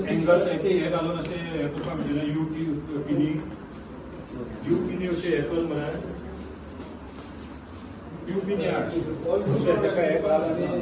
Angle हे घालून अशें हें करपाक मेळटलें. यू पिनी you पिनी अशें हें कर म्हळ्यार you पिनी हाड अशें ताका हें घाल आनी